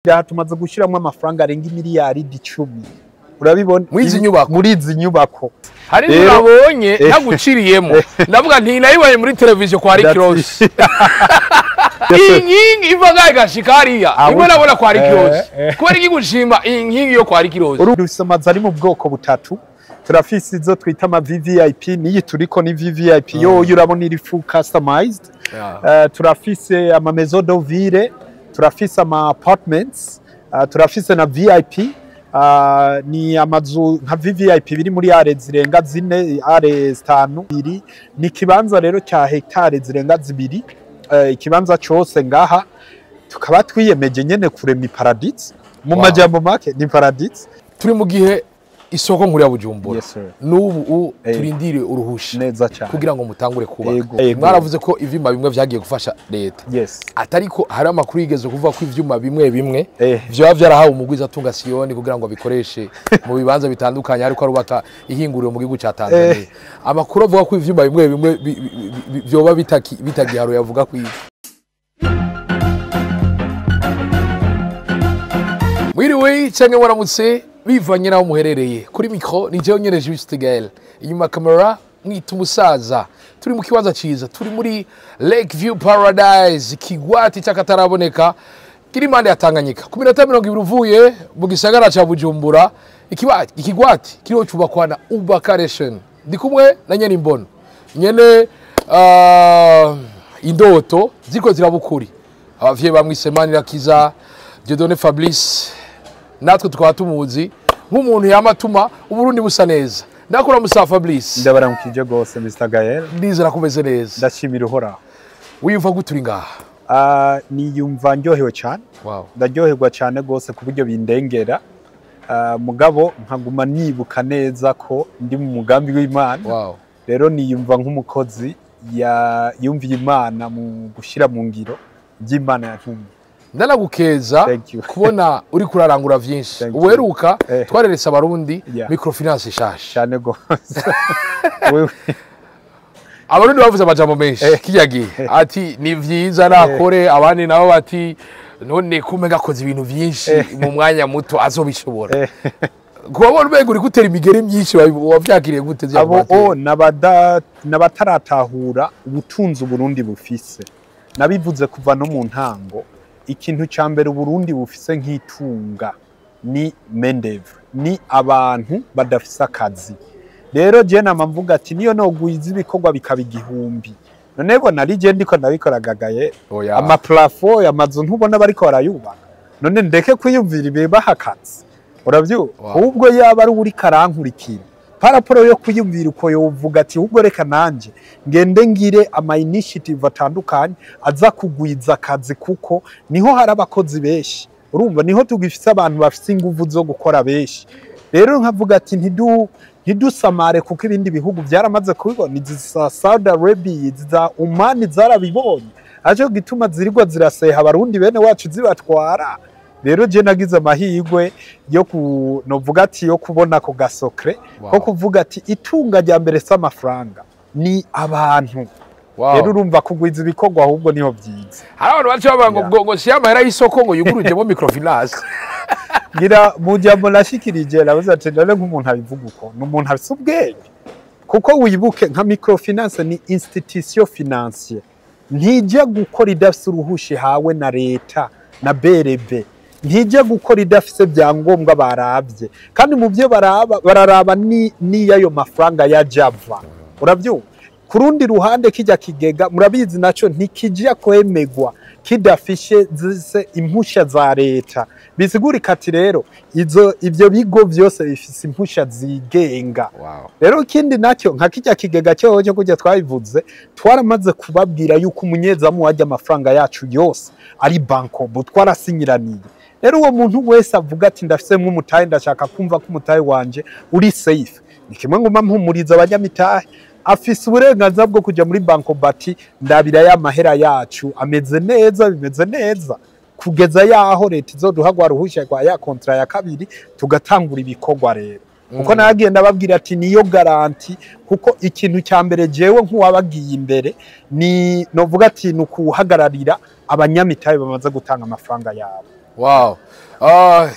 Tumaze gushyiramo amafaranga arenga 10 miliyari. Urabibona? Muri izi nyubako? Muri izi nyubako. Hari inzu nabonye ntaguciriyemo, ndavuga nti nayibonye muri televiziyo kwa Rick Ross. Iyi nkingi iva ngaho igashika hariya, imwe nabona kwa Rick Ross. Kubera iki gushima iyi nkingi yo kwa Rick Ross? Dufise amazu ari mu bwoko butatu. Turafise izo twita ama VVIP, niyi turiko ni VVIP yoyo, urabona iri full customized. Turafise ama maison de ville, turafise ama apartments, turafise na VIP. Ni amazu nka VVIP biri muri are zirenga 4, are 5. Iri ni ikibanza rero cya hectare zirenga 2, ikibanza cose ngaha tukaba twiyemeje nyene kurema iparadis mu majambo make ni paradis. Turi mu gihe isoko nkuru ya Bujumbura Yes, sir. n'ubu turindiriye uruhusha Neza cyane. kugira ngo mutangure kubaka. Yego. Mwaravuze ko ivyuma bimwe vyagiye gufasha leta, atariko hari amakuru yigeze kuvuga ko ivyuma bimwe bimwe vyoba vyarahawe umugwizatunga Siyoni kugira ngo abikoreshe mu bibanza bitandukanye, ariko arubaka ihinguriro mu gihugu ca Tanzania. Amakuru avuga ko ivyuma bimwe bimwe vyoba bitagiharuye, avuga ko iki? Mwiriwe canke mwaramutse bivanye naho muherereye. Kuri micro ni jewe nyene Juste Gaël, inyuma kamera mwita umusaza. Turi mu kibanza ciza, turi muri Lake View Paradise, ikigwati cy'akataraboneka kiri impande ya Tanganyika, ku minota 20 uvuye mu gisagara ca Bujumbura. Ikigwati kiriho cubakwa na Ubakaration. Ndi kumwe na nyene imbono, nyene indoto ziriko zirabukuri. Abavyeyi bamwise Manirakiza Dieudonné Fabrice, natwe tukaba tumuzi nk'umuntu yama atuma Uburundi busa neza. Ndakura musa Fabrice. Ndabaramukije gose, Mr Gael. Ndizera kumeze neza. Ndashimira Uhoraho. Wiyumva gute uri ngaha? Niyumva ndyohewe cyane. Ndaryoherwa cyane gose ku buryo bindengera. Mugabo nkaguma nibuka neza ko ndi mu mugambi w'Imana. Rero niyumva nk'umukozi yumviye Imana mu gushyira mu ngiro by'Imana yantumye. Ndanagukeza Thank you. kubona uri kurarangura vyinshi. Thank you. Uheruka twareretse Abarundi microfinance ishasha. Cyane gose. Wewe. Abarundi bavuze amajambo menshi kirya gihe, ati ni vyiza nakore, abandi nabo bati none kumenga akoze ibintu vyinshi mu mwanya muto, azobishobora? Kubabona umenga uri gutera imigeri myinshi, wavyakiriye gute vya Abo kubatera? o n'abataratahura ubutunzi Uburundi bufise. Nabivuze kuva no mu ntango, ikintu ca mbere Uburundi bufise nk'itunga ni main-d'œuvre, ni abantu badafise akazi. Rero je nama mvuga ati niyo nogwiza ibikorwa bikaba 1000, none bona ari je ndiko ndabikoragagaye? Oya. Ama plafond, amazu ntubona bariko barayubaka? None ndeke kwiyumvira ibibaha akazi? Uravyumva? Ahubwo yaba ari uri karankurikira par rapport yo kwiyumvira uko, yovuga ati ahubwo reka nanje ngende ngire ama initiative atandukanye aza kugwiza akazi, kuko niho hari abakozi benshi. Urumva, niho tugifise abantu bafise inguvu zo gukora benshi. Rero nkavuga ati ntidusamare, kuko ibindi bihugu byaramaze kubibona. Izi za Saudi Arabia, izi za Oman zarabibonye, aco gituma zirirwa ziraseha Abarundi bene wacu zibatwara. Rero je nagize amahirwe yo ku novuga ati yo kubona ako gasokre ko kuvuga ati itunga rya mbere si amafaranga, ni abantu. Rero urumva, kugwiza ibikorwa ahubwo niho byiza. Hari abantu baca bavuga ngo ngo si amahera y'isoko ngo yugurujemo microfinance. Ngira mu jambo nashikirije navuze ati none nk'umuntu abivuga uko ni umuntu afise ubwenge, kuko wibuke nka microfinance ni institution financière, ntijya gukora idafise uruhusha ihawe na leta na BRB, ntijya gukora idafise byangombwa baravye. Kandi mu byo baraba, bararaba ni niyo mafaranga ya java. Uravyumva? Ku rundi ruhande, kijya kigega murabizi naco ntikijya kwemegwa kidafishe zise impusha za leta. Bisigurika ati rero izo ivyo bigo vyose bifise impusha zigenga. Rero ikindi nacyo, nka kijya kigega cyo cyo kujya twabivuze, twaramaze kubabwira yuko umunyezamu wajya amafaranga yacu yose ari Bancobu, twarasinyiraniye. Rero uwo muntu wese avuga ati ndafisemo umutahe, ndashaka kumva ko umutahe wanje uri safe, ni kimwe nguma mpumuriza abanyamitahe, afise uburenganzira bwo kujya muri Bancobu ati ndabira ya mahera yacu ameze neza, bimeze neza, kugeza yaho leta izoduha rwa ruhushya rwa ya contrat ya kabiri tugatangura ibikorwa. Rero kuko nagenda babwira ati niyo garantie, kuko ikintu cya mbere jewe nk'uwabagiye imbere ni novuga ati ni ukuhagararira abanyamitahe bamaze gutanga amafaranga yabo. Wow.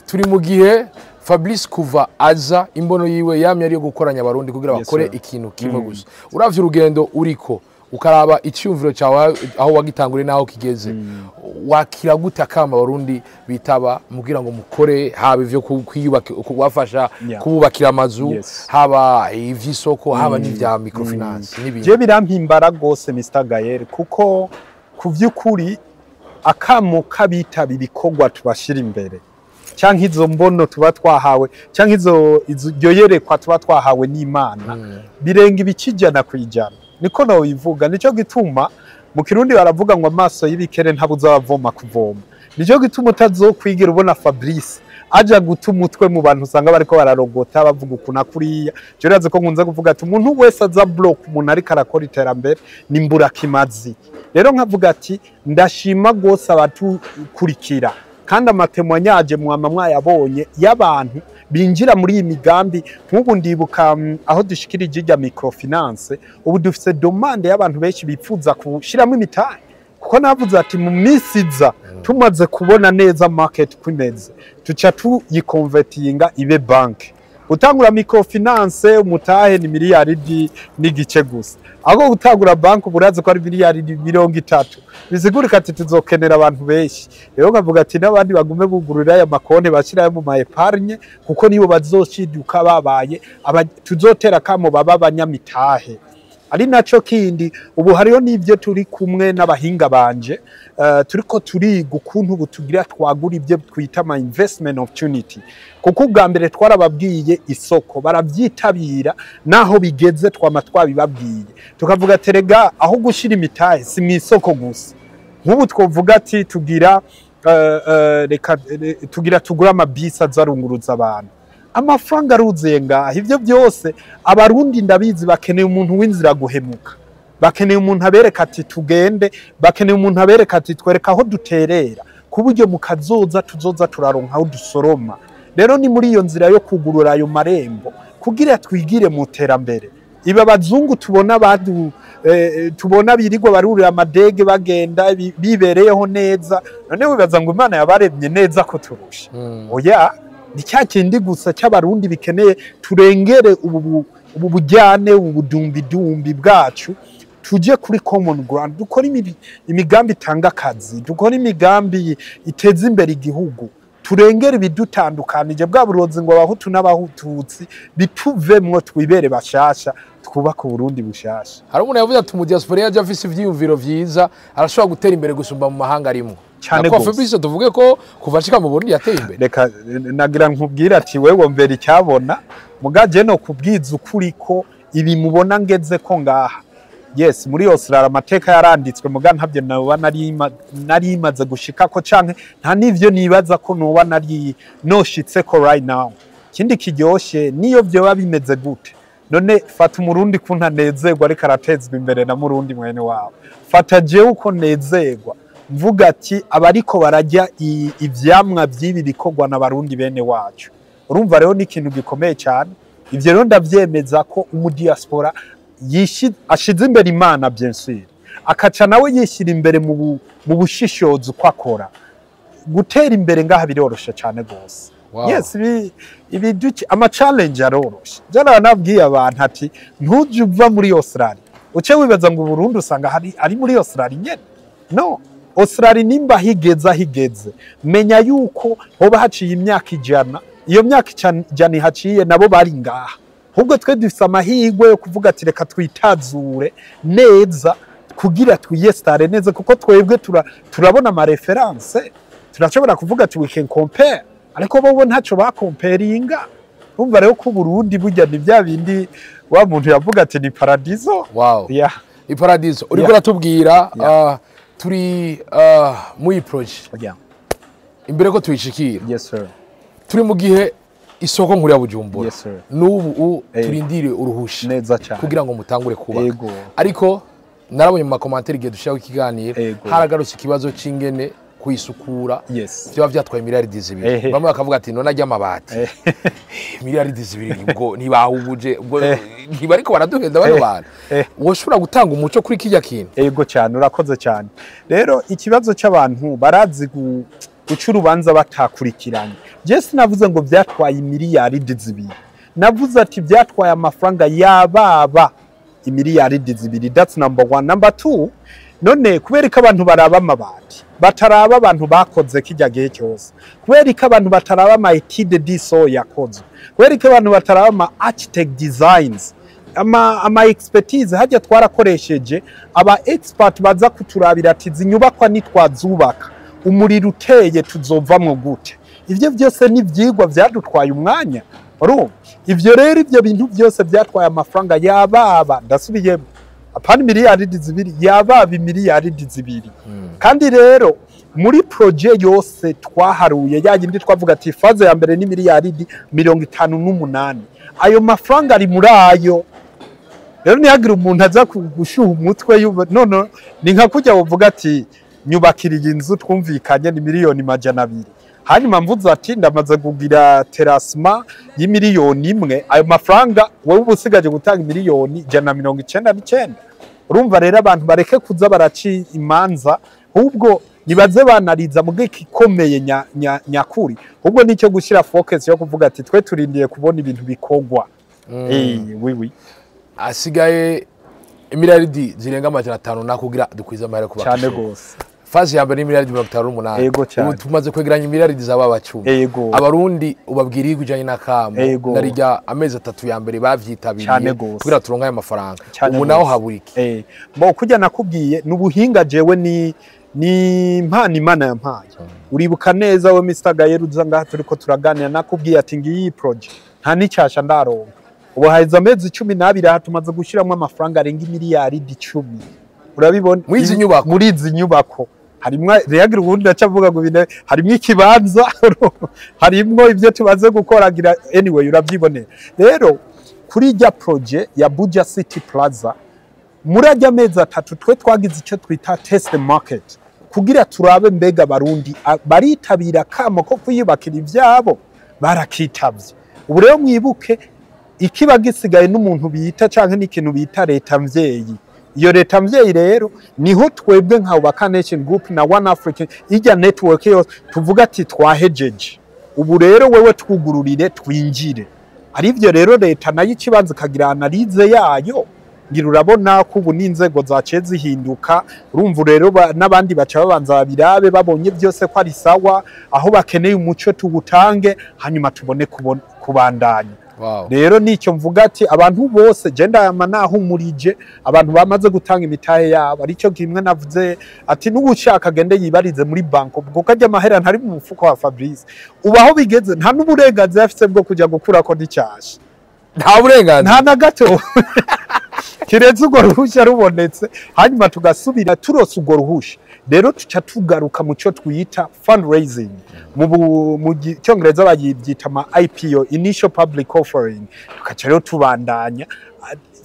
Turi mu gihe Fabrice kuva aza, imbono yiwe yamye ariyo gukoranya Abarundi kugira bakore sir. ikintu kimwe gusa. Uravye urugendo uriko, ukaraba icyumviro cyawe aho wagitanguriye n'aho kigeze, wakira gute akama Abarundi bitaba mugira ngo mukore, haba ivyo kwiyubaka, kubafasha kububakira amazu, haba ivy'isoko, haba n'ivya microfinance n'ibindi? Je birampimbara rwose, Mr Gael, kuko ku vy'ukuri akamo k'abitaba ibikorwa tubashira imbere, canke izo mbono tuba twahawe, canke izo iryo yerekwa tuba twahawe n'Imana, birenga ibice 100%, niko nobivuga. Nico gituma mu Kirundi baravuga ngo amaso y'ibikere ntabuza abavoma kuvoma. Nico gituma utazokwigira ubona Fabrice aja guta umutwe mu bantu usanga bariko bararogota, bavuga ukuntu akuriya. Je urazi ko nkunze kuvuga ati umuntu wese aza block umuntu ariko arakora iterambere ni mburakimazi. Rero nkavuga ati ndashima rwose abatukurikira, kandi ama témoignages mwama mwayabonye y'abantu binjira muri iyi migambi. Nk'ubu ndibuka aho dushikirije ijya microfinance, ubu dufise demande y'abantu benshi bipfuza kushiramo imitahe, kuko navuze ati mu minsi iza tumaze kubona neza market uko imeze, tuca tuyikonvertinga ibe banki. Gutangura microfinance umutahe ni miliyaridi 1.5 gusa, ahubwo gutangura banki uburazi ko ari miliyaridi 30. Bisigurika ati tuzokenera abantu benshi. Rero nkavuga ati n'abandi bagume bugurura aya makonti, bashyirayo mu ma épargne, kuko nibo bazoshiduka babaye tuzotera kamo baba abanyamitahe. Ari naco kindi, ubu hariho n'ibyo turi kumwe n'abahinga banje, turiko turiga ukuntu ubu tugira twagura ibyo twita ama investment opportunity, kuko ubwa mbere twarababwiye isoko barabyitabira, naho bigeze twama twabibabwiye, tukavuga terega aho gushira imitahe si mu isoko gusa. Nk'ubu twovuga ati tugira reka tugira tugura amabisi azarunguruza abantu, amafaranga aruzuye ngaha. Ivyo byose Abarundi ndabizi bakeneye umuntu w'inzira guhemuka, bakeneye umuntu abereka ati tugende, bakeneye umuntu abereka ati twereka aho duterera, ku buryo mu kazoza tuzoza turaronka aho dusoroma. Rero ni muri iyo nzira yo kugurura ayo marembo kugira twigire mu terambere. Ibi abazungu tubona badu tubona birirwa barurira amadege bagenda bibereyeho neza, none wibaza ngo Imana yabaremye neza ko turusha? Oya, ni cya kindi gusa cy'Abarundi bikeneye turengere ubu bujyane, ubu budumbidumbi bwacu, tuje kuri common ground, dukore imigambi itanga akazi, dukore imigambi iteza imbere igihugu, turengere ibidutandukanije, bwa burozi ngo Abahutu n'Abahututsi bituvemwo, twibere bashasha, twubake Uburundi bushasha. Hari umuntu yavuze ati umudiaspora yaje afise ivyiyumviro vyiza arashobora gutera imbere gusumba mu mahanga arimwo. Cane Nako gose. Fabrice, tuvuge ko kuva ashika mu Burundi yateye imbere? Reka nagira nkubwire ati wewe mbere icyabona mugaje no kubwiza ukuri ko ibi mubona ngeze ko ngaha, yes, muri Australia amateka yaranditswe, muga ntabyo noba nari imaze gushika ko, canke nta n'ivyo nibaza ko noba nari noshitse ko right now. Ikindi kiryoshe, niyo vyoba bimeze gute, none fata Umurundi ko ntanezerwa ariko aratezwa imbere na Murundi mwene wawe, fata jewe uko nezerwa mvuga ati abariko barajya ivyamwa vy'ibi bikorwa n'Abarundi bene wacu. Urumva rero ni ikintu gikomeye cyane. Ivyo rero ndavyemeza ko umudiaspora ashize imbere Imana, bien sûr, akaca nawe yishyira imbere mu bushishozi uko akora, gutera imbere ngaha biroroshe cyane gose. Yes, ibi ama challenge aroroshe. Jana nabwiye abantu ati ntuje uva muri Australia uce wibaza ngo Burundi usanga hari ari muri Australia nyene. No, Australia nimba higeze ahigeze, menya yuko hoba haciye imyaka 100. Iyo myaka 100 ihaciye nabo bari ngaha. Ahubwo twe dufise amahirwe yo kuvuga ati reka twitazure neza kugira twiyestare neza, kuko twebwe turabona ama références, turashobora kuvuga ati we can compare, ariko bo ntaco bakomperinga. Urumva rero ko Burundi burya ni bya bindi wa muntu yavuga ati ni paradiso. Iparadiso uriko uratubwira. Turi muri projet imbere ko tuyishikira, Yes sir. turi mu gihe isoko nkuru ya Bujumbura Yes sir. n'ubu turindire uruhusha Neza cyane. kugira ngo mutangure kubaka. Ariko narabonye mu ma commentaires igihe dushiraho ikiganiro, haragarutse ikibazo c'ingene kuyisukura byaba vyatwaye miliyaridi 2. Bamwe bakavuga ati none ajya amabati miliyaridi 2, ubwo ntibahubuje, ubwo ntibariko baraduhenda bano bantu? Woshobora gutanga umuco kuri kirya kintu? Ego cyane, urakoze cyane. Rero ikibazo cy'abantu barazi Guca urubanza batakurikiranye. Je sinavuze ngo byatwaye 2 miliyaridi, navuze ati byatwaye amafaranga yababa 2 miliyaridi. That's number one. Number two, none kubera ko abantu baraba amabati, bataraba abantu bakoze kijya gihe cyose, kubera ko abantu bataraba ama étude de sol yakozwe, kubera ko abantu bataraba ama architect designs, ama expertise hajya twarakoresheje aba expert baza kuturabira ati izi nyubakwa nitwazubaka, umuriro uteye tuzovamwo gute? Ivyo byose ni ivyigwa vyadutwaye umwanya. Urumva, ivyo rero, ivyo bintu byose byatwaye amafaranga yababa, ndasubiyemo, apana 2 miliyaridi, yababa 2 miliyaridi. Kandi rero muri projet yose twaharuye, ya yindi twavuga ati phase ya mbere ni 58 miliyaridi, ayo mafaranga ari muri ayo. Rero ntihagire umuntu aza gushuha umutwe none ni nka kujya uvuga ati nyubakira iyi nzu twumvikanye ni 200 miliyoni, hanyuma mvuze ati ndamaze kugira terrassement y'1 miliyoni, ayo mafaranga wowe uba usigaje gutanga 199 miliyoni. Urumva rero, abantu bareke kuza baraci imanza, ahubwo nibaze banariza mu ikomeye nyakuri, ahubwo nicyo gushyira focus yo kuvuga ati twe turindiye kubona ibintu bikorwa. Oui, oui. Asigaye imiliyaridi zirenga 500 nakugira dukwiza amahera kubaka Cyane ishuri. gose. Phase ya mbere ni 58 miliyaridi. Ego cyane. Ubu tumaze kwegeranya imiliyaridi zaba 10. Abarundi ubabwira iyo ijanye n'akamo narijya amezi 3 ya mbere bavyitabiriye Cyane gose. kugira turonke ayo mafaranga. Cyane Ubu naho gose. habura iki? Bo kujya nakubwiye ni ubuhinga, jewe ni impano Imana yampaye. Uribuka neza we Mr Gael, uza ngaha turiko turaganira, nakubwiye ati ngiyi projet nta n'icyasha ndaronka. Ubu haheze amezi 12, aha tumaze gushyiramo amafaranga arenga 10 miliyaridi. Urabibona? Muri izi nyubako? Muri izi nyubako harimwo reagira, ubundi ndacavuga ngo bine harimwo ikibanza, harimwo ibyo tumaze gukoragira. Anyway, urabyibonera rero kuri ijya projet ya Buja City Plaza, muri ajya amezi 3 twe twagize icyo twita test market kugira turabe mbega Abarundi baritabira kamo ko kwiyubakira ivyabo. Barakitavye. Ubu rero mwibuke ikiba gisigaye n'umuntu bita canke n'ikintu bita leta mvyeyi. Iyo leta mvyeyi rero niho twebwe nka Ubaka Nation Group na One African, ijya network yose, tuvuga ati twahejeje, ubu rero wewe twugururire twinjire. Arivyo rero leta nayo ikibanza ikagira analyse yayo. Ngira urabona ko ubu n'inzego zaciye zihinduka. Urumva rero n'abandi baca babanza babirabe, babonye byose ko ari sawa, aho bakeneye umuco tuwutange, hanyuma tubone kubandanya. Rero nicyo mvuga ati abantu bose je ndayama nahumurije abantu bamaze gutanga imitahe yabo. Aricyo kimwe navuze ati n'ubushaka agende yibarize muri banko, kuko ajya amahera ntari mu mufuko wa Fabrice. Ubu aho bigeze nta n'uburenganzira afise bwo kujya gukurako n'icyasha. Nta burenganzira? Nta na gato, kiretse urwo ruhushya rubonetse, hanyuma tugasubira turose urwo ruhusha. Rero tuca tugaruka mu cyo twita fundraising, mu cyongereza bayibyita ama IPO, initial public offering, tugaca rero tubandanya.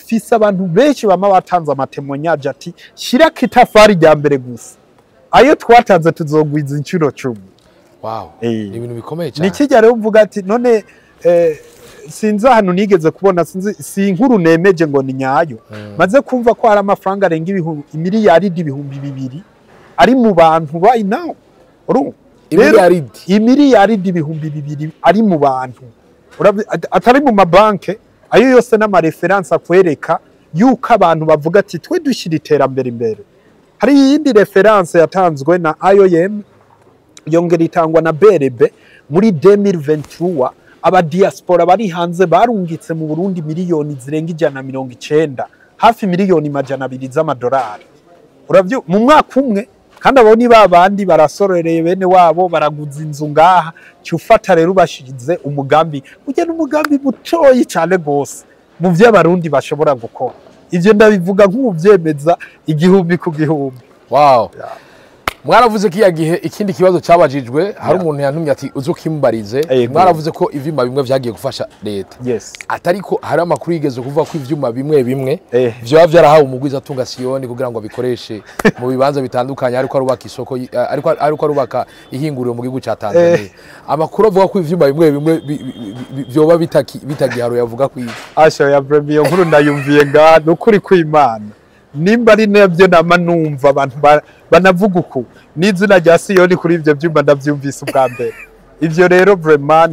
Fise abantu benshi bama batanze ama témoignages ati shirako itafari rya mbere gusa, ayo twatanze tuzogwiza inshuro 10. Ni ibintu bikomeye cyane. Ni kijya rero mvuga ati none sinzi ahantu nigeze kubona, sinzi, si inkuru nemeje ngo ni nyayo, maze kumva ko hari amafaranga arenga 2000 miliyaridi ari mu bantu right now. Urumva? Rero, Imiliyaridi? 2000 miliyaridi ari mu bantu. Atari mu mabanke. Ayo yose n'ama références akwereka yuko abantu bavuga ati twe dushyira iterambere imbere. Hari iyindi référence yatanzwe na IOM, yongera itangwa na BRB muri 2023. Aba diaspora bari hanze barungitse mu Burundi miliyoni zirenga 190, hafi 200 miliyoni z'amadolari. Uravyo mu mwaka umwe. Kandi abo ni babandi barasorereye bene wabo, baraguza inzu ngaha. Cyufata rero ubashize umugambi ujya n'umugambi mutoyi cyane gose mu vyo Abarundi bashobora gukora. Ivyo ndabivuga nk'uvyemeza 1000%. Mwaravuze ko iya gihe ikindi kibazo cyabajijwe hari umuntu yantumye ati uze ukimbarize. Yego. Mwaravuze ko ivyuma bimwe vyagiye gufasha leta, atariko hari amakuru yigeze kuvuga ko ivyuma bimwe bimwe vyoba vyarahawe umugwizatunga Siyoni kugira ngo abikoreshe mu bibanza bitandukanye, ariko arubaka isoko ariko arubaka ihinguriro mu gihugu ca Tanzania. Amakuru avuga ko ivyuma bimwe bimwe vyoba bitagiharuye, avuga ko iki? Asha ya bremi, iyo nkuru ndayumviye nga nukuri kw'Imana. Nimba ari nabyo nama numva abantu banavuga uku, n'izina rya Siyoni kuri ivyo vyuma ndavyumvise ubwa mbere. Ivyo rero vraiment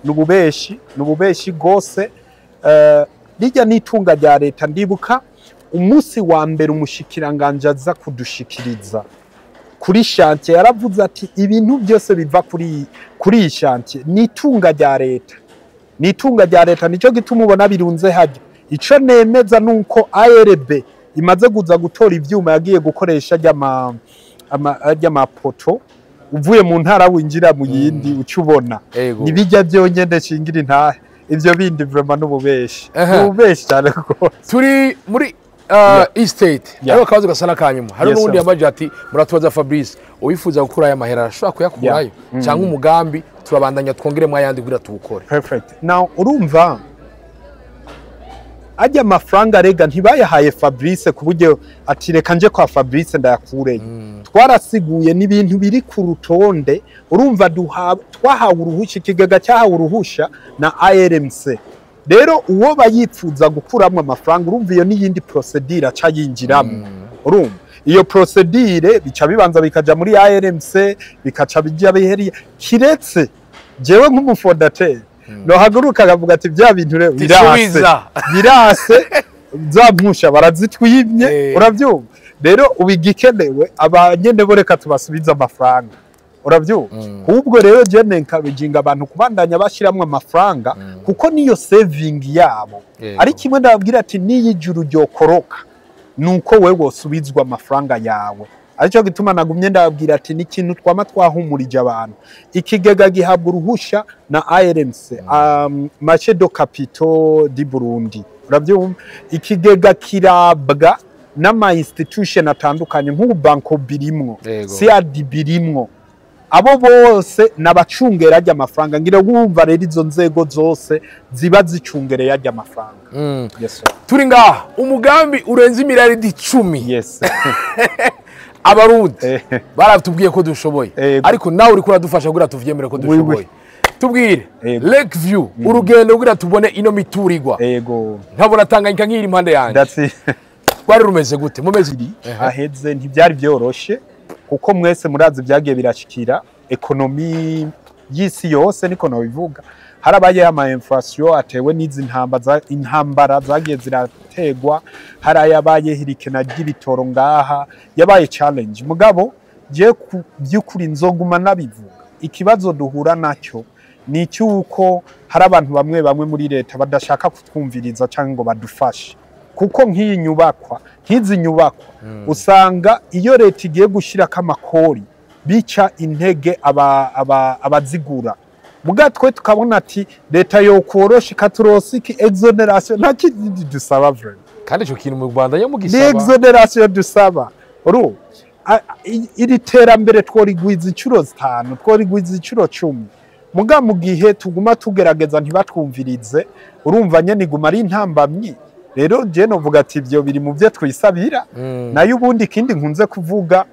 ni ububeshi, ni ububeshi gose. Rirya n'itunga rya leta. Ndibuka umunsi wa mbere umushikiranganje aza kudushikiriza kuri chantier, yaravuze ati ibintu byose biva kuri iyi chantier ni itunga rya leta, ni itunga rya leta. Nicyo gituma ubona birunze hajya. Ico nemeza nuko ARB imaze kuza gutora ivyuma yagiye gukoresha ry'amapoto, uvuye mu ntara winjira mu yindi uca ubona nibijya byonyene shingira intahe. Ivyo bindi vraiment n'ububeshi, n'ububeshi cyane rwose. Turi muri estate. Hariho akabazo gasa n'akanyuma. Hari Yes, n'uwundi sir. yambaje ati muratubaza Fabrice, uwifuza gukura aya mahera arashobora kuyakurayo, cyangwa umugambi turabandanya twongeremo ayandi kugira tuwukore? Perfect. Now urumva ajya amafaranga rega ntibayahaye Fabrice ku buryo ati reka nje kwa Fabrice ndayakureyo. Twarasiguye n'ibintu biri ku rutonde. Urumva twahawe uruhusha, ikigega cyahawe uruhusha na ARMC. Rero uwo bayipfuza gukuramo amafaranga, urumva iyo n'iyindi procédure aca yinjiramo. Urumva iyo procédure bica bibanza bikaja muri ARMC, bikaca bijya biheriye, kiretse jewe nk'umu fondateur nohaguruka akavuga ati bya bintu rero birase, Tisubiza. birase, za mpusha barazitwimye. Urabyumva rero ubu igikenewe abanyene bo reka tubasubize amafaranga. Urabyumva, ahubwo rero je nenkarujinga abantu kubandanya bashiramwo amafaranga, kuko niyo saving yabo. Ari kimwe ndababwira ati niyo ijuru ryokoroka nuko wewe wosubizwa amafaranga yawe. Aricyo gituma nagumye ndababwira ati ni ikintu twama twahumurije abantu. Ikigega gihabwa uruhusha na ARMC, marché de capitaux du Burundi. Urabyumva, ikigega kirabwa n'ama institution atandukanye, nk'ubu banko birimwo, CRDB birimwo, abo bose n'abacungera ajya amafaranga. Ngira wumva rero izo nzego zose ziba zicungereye ajya amafaranga. Yes, sir. Turi ngaha, umugambi urenze imiliyaridi 10. Abarundi baratubwiye ko dushoboye, ariko nawe uriko uradufasha kugira tuvyemere ko Oui, dushoboye. oui. Tubwire, Lake View, urugendo kugira tubone ino miturirwa, nkabona Tanganyika nk'iri impande yanjye, That's it. rwari rumeze gute mumeze? Aheze ntibyari byoroshe, kuko mwese murazi byagiye birashikira économie y'isi yose, niko nobivuga. Harabaye ama inflation atewe n'izi intambara zagiye zirategwa, hari ayabaye hirikena ry'ibitoro ngaha, yabaye challenge. Mugabo je ku by'ukuri nzoguma nabivuga, ikibazo duhura nacyo ni icy'uko hari abantu bamwe bamwe muri leta badashaka kutwumviriza cyangwa ngo badufashe, kuko nk'iyi nyubakwa, nk'izi nyubakwa, usanga iyo leta igiye gushyirako amakori bica intege abazigura. Muga twe tukabona ati leta yokorosha ikaturosa iki exonération, nta kindi dusaba vraiment. Kandi ico kintu mu Rwanda Ni mugisaba. Exonération dusaba. Uru iri terambere tworigwiza inshuro 5, tworigwiza inshuro 10, muga mu gihe tuguma tugerageza ntibatwumvirize, urumva nyene iguma ari intambamyi. Rero je novuga ati ibyo biri mu byo twisabira. Nayo ubundi ikindi nkunze kuvuga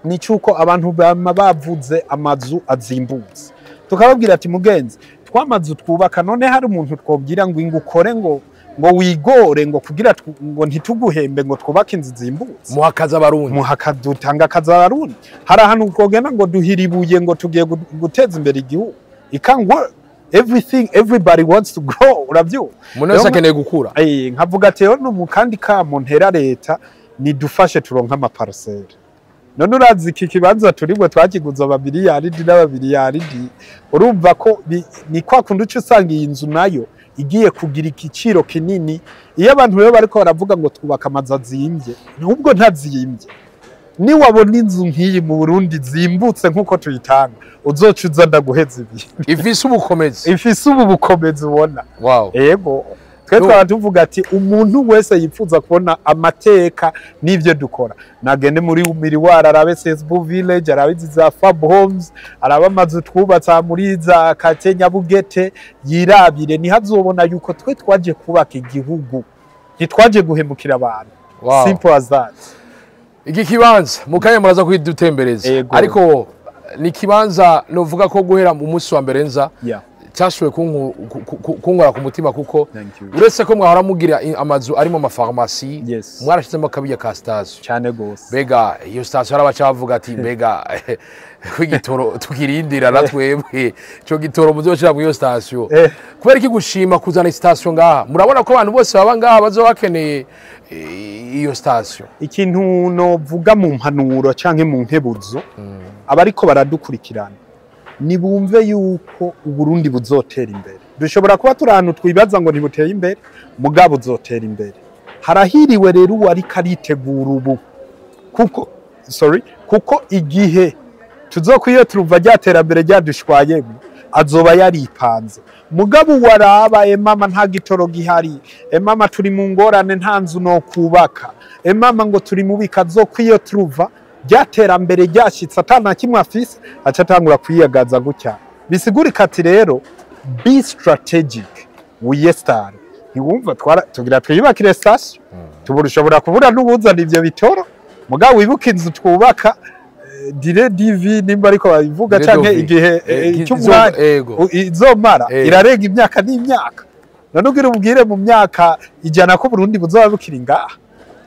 ni cyuko abantu bama bavuze amazu azimbutse, tukababwira ati mugenzi, twamazu twubaka, none hari umuntu twobwira ngo ingukore, ngo wigore, ngo kugira ngo ntituguhembe, ngo twubake inzu zimbutse? Muhakaza abarundi. Muhaka dutanga akazi abarundi. Hari ahantu twogenda ngo duhira ibuye ngo tugiye guteza imbere igihugu? It can't work. Everything, everybody wants to grow. Urabyumva? Umuntu wese Rero akeneye gukura. Nkavuga ati rero no mu kandi kamo ntera leta nidufashe turonke ama parcelles. None urazi iki kibanza turibwo twakiguze amamiliyaridi n'amamiliyaridi. Urumva ko ni kwa kundi uca usanga iyi nzu nayo igiye kugira igiciro kinini. Iyo abantu rero bariko baravuga ngo twubaka amazu azimbye, nubwo ntazimbye, niwabona inzu nk'iyi mu Burundi zimbutse nk'uko tuyitanga, uzoca uza ndaguheza ibi. Ifise ubukomezi. Ifise ubu bukomezi ubona. Ego, twe twaba tuvuga ati umuntu wese yifuza kubona amateka n'ivyo dukora nagende muri miriwari arabe Sesbu Village, arabe izi za Fab Homes, arabe amazu twubatse aha muri za Kate Nyabugete, yirabire niho azobona yuko twe twaje kubaka igihugu, ntitwaje guhemukira abantu. Simple as that. Iki kibanza mu kanya muraza kwidutembereza, ariko ni ikibanza novuga ko guhera mu munsi wa mbere nza cyashoboye kunkora ku mutima, kuko Thank you. uretse ko mwahora mugira amazu arimo amafarumasi, mwarashizemo akabiya ka station. Cyane gose. Mbega iyo station, hari abaca bavuga ati: "Mbega ko igitoro tukirindira na twebwe, ico gitoro muzoshira muri iyo station?" Kubera iki gushima kuzana station ngaha? Murabona ko abantu bose baba ngaha bazoba bakeneye iyo station? Ikintu novuga mu mpanuro canke mu nkebuzo, abariko baradukurikirana nibumve yuko Uburundi buzotera imbere. Dushobora kuba turi ahantu twibaza ngo ntibuteye imbere, mugabo buzotera imbere. Harahiriwe rero uwo ariko aritegura ubu, kuko, sorry, kuko igihe tuzokwiyo turuva rya terambere ryadushwayemo azoba yaripanze. Mugabo waraba: "Emama, nta gitoro gihari, emama, turi mu ngorane, nta nzu no kubaka, emama, ngo turi mu bika", azokwiyo turuva rya terambere ryashitse ata na kimwe afise, aca atangura kwiyagaza gutya. Bisigurika ati rero be strategic, wiyesitare. Ntiwumva twara tugira twiyubakire station, tubura ushobora kubura n'uwuzana ivyo bitoro. Mugabo wibuke inzu twubaka, durée de vie nimba ariko babivuga, Durée canke de vie. igihe cy'umwanya izomara irarenga imyaka n'imyaka. None ugira ubwire mu myaka 100 ko Burundi buzoba bukiri ngaha?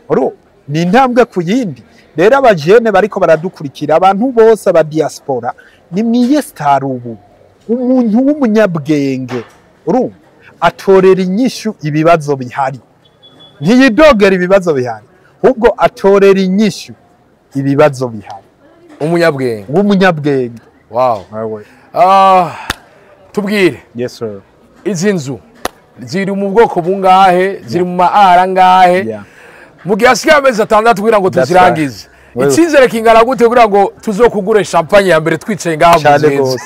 Uru ni intambwe ku yindi. Rero abajene bariko baradukurikira, abantu bose aba diaspora, ni mwiyesitara ubu. Umuntu w'umunyabwenge, urumva, atorera inyishu ibibazo bihari, ntiyidogera ibibazo bihari, ahubwo atorera inyishu ibibazo bihari. Umunyabwenge. W'umunyabwenge. Wow. Wewe. Ah, tubwire, Yes sir. izi nzu ziri mu bwoko bungahe? Ziri mu ma ares angahe? Mu gihe hasigaye amezi 6 kugira ngo That's tuzirangize, Wewe. icyizere kingana gute kugira ngo tuzokugure champagne ya mbere twicaye ngaha mu Cyane nzu? gose.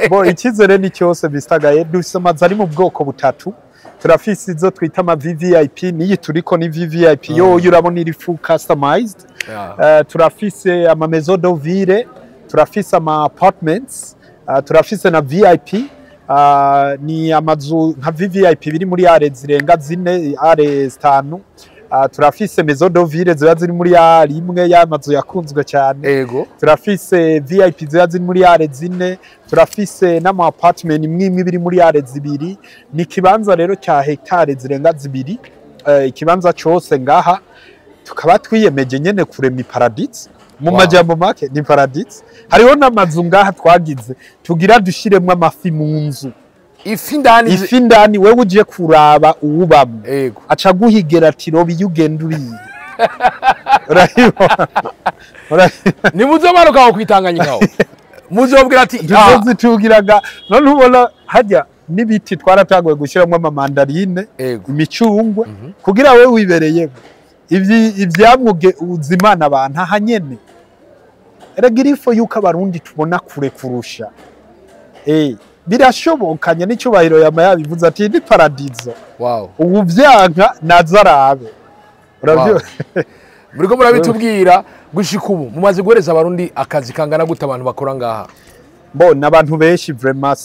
Bo, icyizere ni cyose bisagaye. Dufise amazu ari mu bwoko butatu. Turafise izo twita ama VVIP, niyi turiko ni VVIP yoyo, urabona iri full customized. Turafise ama maison de ville, turafise ama apartments, turafise na VIP. Ni amazu nka VVIP biri muri ares zirenga zine, ares zitanu. Turafise maison de ville ziba ziri muri are imwe, y'amazu yakunzwe cyane. Turafise VIP ziba ziri muri ares zine, turafise n'ama apartment imwe imwe biri muri ares zibiri. Ni ikibanza rero cya hectare zirenga 2, ikibanza cose ngaha tukaba twiyemeje nyene kurema iparadisi mu majambo make. Ni paradisi. Hariho n'amazu ngaha twagize tugira dushiremwo amafi mu nzu. Ifi ndani? Ifi ndani. Wewe ugiye kuraba uwubamwo, aca guhigera ati: "Roba iyo ugenda uriye." Urabibona? Urabibona? Nimuzomanuka aho kwitanganyika, aho muzobwira ati Tuzozitugiraga. None ubona hajya n'ibiti twaratanguye gushyiramo amamandarine, imicungwe, kugira we wibereyemo ivyamwa uzimana abantu aha nyene. Erega irifo yuko Abarundi tubona kure kurusha. Birashobokanye n'icyubahiro yama yabivuze ati ni paradizo. Ubu vyanka naza arabe. Uravyumva? Muriko murabitubwira. Gushika ubu mumaze guhereza Abarundi akazi kangana gute, abantu bakora ngaha? Mbona abantu benshi vraiment,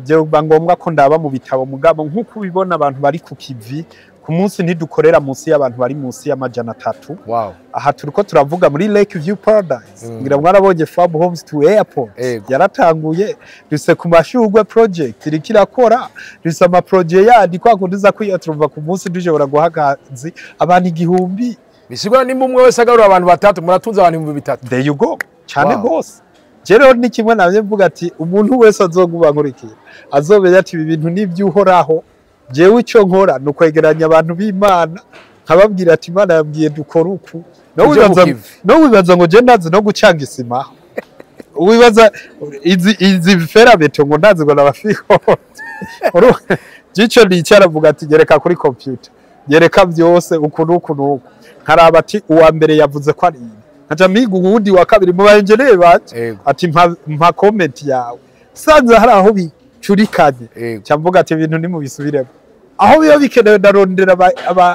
byoba ngombwa ko ndaba mu bitabo, mugabo nk'uko ubibona abantu bari ku kivi ku munsi, ntidukorera munsi y'abantu bari munsi y'300. Aha turiko turavuga muri Lake View Paradise. Ngira mwarabonye Farm Homes to Airport. Yaratanguye. Duse ku mashurwe project iriko irakora, duse ama projet yandi kwa kundi uza kwiyaturumva ku munsi dushobora guha akazi abantu 1000. Bisigura nimba umwe wese agarura abantu batatu, muratunze abantu 3000. There you go. Cyane gose. Je rero ni kimwe navyo mvuga ati umuntu wese azoguma nkurikira azomenya ati ibi bintu n'ivy'Uhoraho. Jewe ico nkora ni ukwegeranya abantu b'Imana, nkababwira ati Imana yambwiye dukora uku. No Uje mu wibaza kivi. No wibaza ngo je ndazi no gucanga isima? Wibaza izi fer à béton ngo ndazi ngo nabafiko? Jico nicara avuga ati nyereka kuri computer, nyereka byose uku n'uku n'uku, nkaraba ati uwa mbere yavuze ko ari ibi, nkaca miga uwundi wa kabiri mu ba engineer banje, ati mpa comment yawe. Sanze hari aho bicurikanye, nca mvuga ati ibintu nimubisubiremo. Aho biba bikenewe ndarondera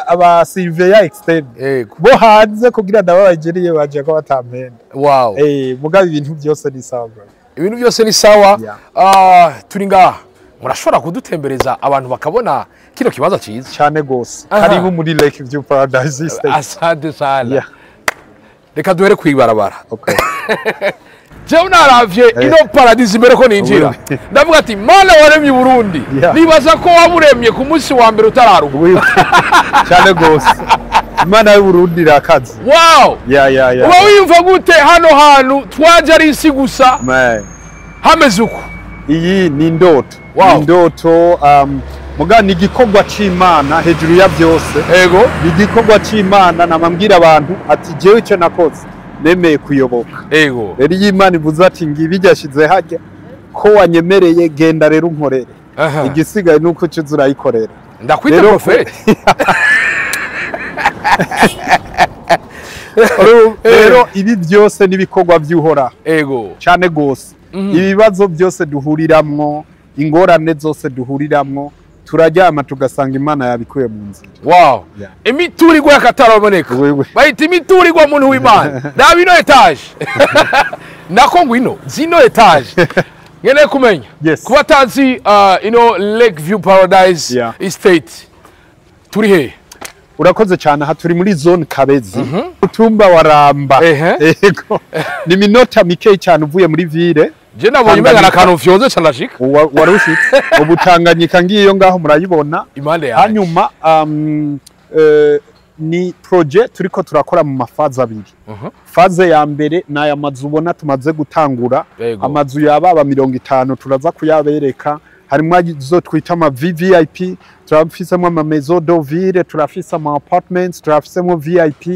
aba surveyor externe bo hanze kugira ndaba aba engineer banje ko batampenda. Mugabo ibintu byose ni sawa, bro. Ibintu byose ni sawa. Yeah. Ah, turi ngaha, murashobora kudutembereza abantu bakabona kino kibanza cyiza? Cyane gose. Aha. Karibu muri Lake View Paradise Estate. Asante sana. Yeah. Reka duhere kwibarabara. Okay. Jewe naravye ino paradis imbere ko ninjira, ndavuga ati: "Mana waremye Burundi, nibaza ko waburemye ku munsi wa mbere utararuka." Oui. Cyane gose, Imana y'Uburundi irakaze. Yeah. Uba wiyumva gute hano hantu twaje ari isi gusa, Man. hameze uku? Iyi ni indoto. Ni indoto, muga ni igikorwa c'Imana hejuru ya byose. Ni igikorwa c'Imana. Namambwira abantu ati: "Jewe icyo nakoze, nemeye kuyoboka." Rero iyo Imana ivuze ati: "Ngibi ryashize hajya ko wanyemereye, genda rero unkorere," igisigaye ni uko uca uza urayikorera. Ndakwita prophète. Rero ibi byose n'ibikorwa by'Uhoraho. Cyane gose. Ibibazo byose duhuriramwo, ingorane zose duhuriramwo, turaryama tugasanga Imana yabikuye mu nzira. Imiturirwa y'akataraboneka. Oui, oui. Bayita imiturirwa, muntu w'Imana. Raba ino étage, nako ngwino zino étage. Nkeneye kumenya, kuba atazi ino Lake View Paradise Estate, turi he? Urakoze cyane. Aha turi muri zone Kabezi, mutumba wa Ramba. Yego, ni minota mikeyi cyane uvuye muri ville. Je nabonye umenga akantu fyonze canashika. Wari ushitse ubu. Tanganyika ngiyo ngaho, murayibona. Impande yawe. Hanyuma ni projet turiko turakora mu ma phases abiri. Phase ya mbere ni aya mazu ubona tumaze gutangura. Amazu yababa 50, turaza kuyabereka. Harimwo izo twita ama VVIP, turafisemo ama maison de ville, turafise ama apartments, turafisemo VIP.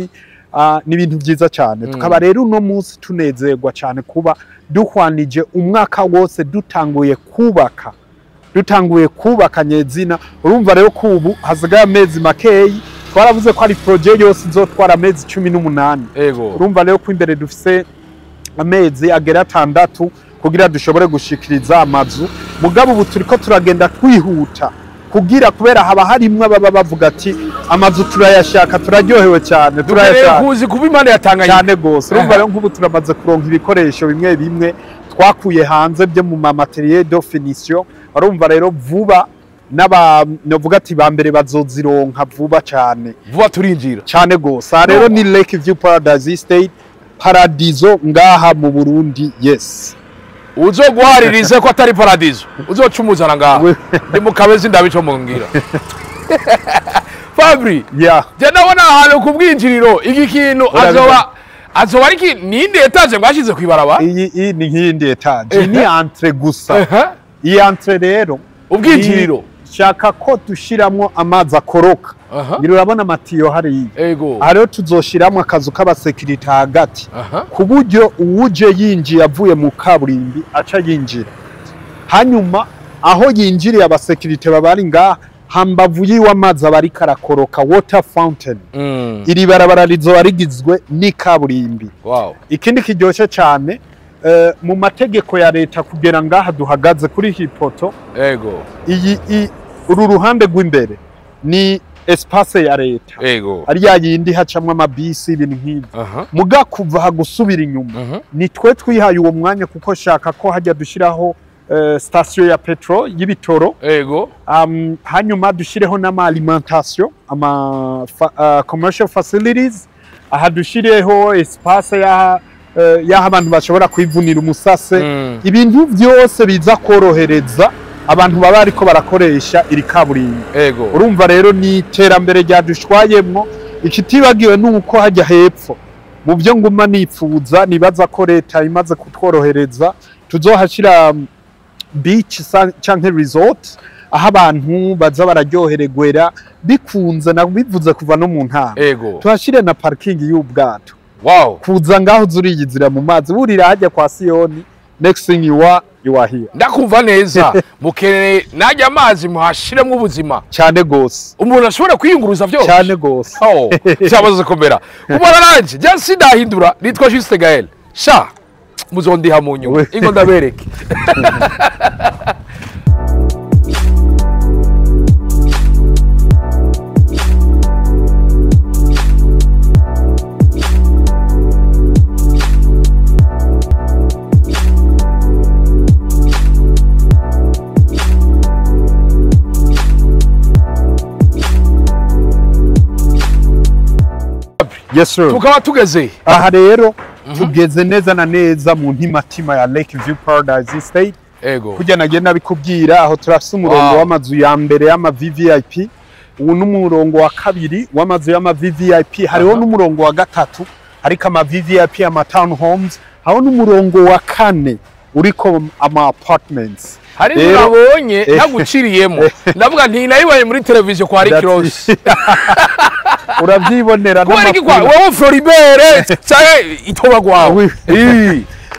Ni ibintu byiza cyane. Tukaba rero uno munsi tunezerwa cyane kuba duhwanije umwaka wose dutanguye kubaka nyezina. Urumva rero ko ubu hasigaye amezi makeyi. Twaravuze ko ari projet yose izotwara amezi 18. Urumva rero ko imbere dufise amezi agera 6 kugira dushobore gushikiriza amazu. Mugabo ubu turiko turagenda twihuta kugira, kubera haba harimwo ababa bavuga ati: "Amazu turayashaka, turaryohewe cyane, dukeneye turayashaka." Kuzi kuba impande ya Tanganyika. Cyane gose. Urumva rero nk'ubu turamaze kuronka ibikoresho bimwe bimwe twakuye hanze byo mu ma matériel de finition. Urumva rero vuba n'aba novuga ati ba mbere bazozironka vuba cyane. Vuba turinjira. Cyane gose. Aha rero ni Lake View Paradise Estate, paradizo ngaha mu Burundi, yes. Uzoguharirize ko atari paradizo, uzocumuzana ngaha. Ndi mu Kabezi, ndabico mungira Fabri. Je ndabona ahantu ku bwinjiriro iki kintu Urabibona. azoba ari ninde étage mwashize kwibaraba? Iyi ni nk'iyindi étage. Iyi ni entrée gusa. Iyi entrée rero, Ubwinjiriro. Shaka ko dushiramwo amazi akoroka. Ngira urabona amatiyo hariya. Aha rero tuzoshiramwo akazu k'abasekirite hagati, ku buryo uwuje yinjiye avuye mu kaburimbi aca yinjira. Hanyuma aho yinjiriye, abasekirite baba bari ngaha hambavu yiwe, amazi aba ariko arakoroka, water fountain. Iri barabara rizoba rigizwe n'ikaburimbi. Ikindi kiryoshye cyane, mu mategeko ya leta, kugera ngaha duhagaze kuri iyi poto, iyi uru ruhande rw'imbere ni espace ya leta, ari ya yindi hacamwo amabisi, ibintu nk'ibyo. Muga kuva aha gusubira inyuma, ni twe twihaye uwo mwanya, kuko shaka ko hajya dushyiraho station ya pétrole y'ibitoro. Hanyuma dushireho n'ama alimentation, ama commercial facilities. Aha dushireho espace ya y'aho abantu bashobora kwivunira umusase. Ibintu byose biza korohereza abantu baba ariko barakoresha iri kaburimbo. Urumva rero ni iterambere ryadushwayemwo. Ikitibagiwe ni uko hajya hepfo, mu byo nguma nipfuza, nibaza ko leta imaze kutworohereza, tuzohashira beach canke resort, aho abantu baza bararyohererwera bikunze, na bivuze kuva no mu ntara. Tuhashire na parking y'ubwato. Kuza ngaho zuriyizira mu mazi, burira hajya kwa Siyoni, next thing you are here. Ndakumva neza. Mukeneye najya amazi muhashiremwo ubuzima. Cyane gose. Umuntu ashobora kwiyunguruza byose. Cyane gose. Oh, cyamaze komera. Kubona nanje, je sindahindura, nitwa Juste Gaël. Sha, muzondiha mu nyuma. Ingo ndabereke. Yes sir. Tukaba tugeze. Aha rero Tugeze neza na neza mu ntimatima ya Lake View Paradise Estate. Kujya nagenda bikubwira, aho turafise umurongo w'amazu ya mbere y'ama VVIP, ubu n'umurongo wa kabiri w'amazu y'ama VVIP, hariho n'umurongo wa gatatu ariko ama VVIP, ama town homes, hariho n'umurongo wa kane uriko ama apartments. Hari inzu nabonye ntaguciriyemo, ndavuga nti nayibonye muri televiziyo kwa Rick Ross. Uravyibonera. Kubera iki kwa n'amakuru. wowe Floribert canke itoba gwawe?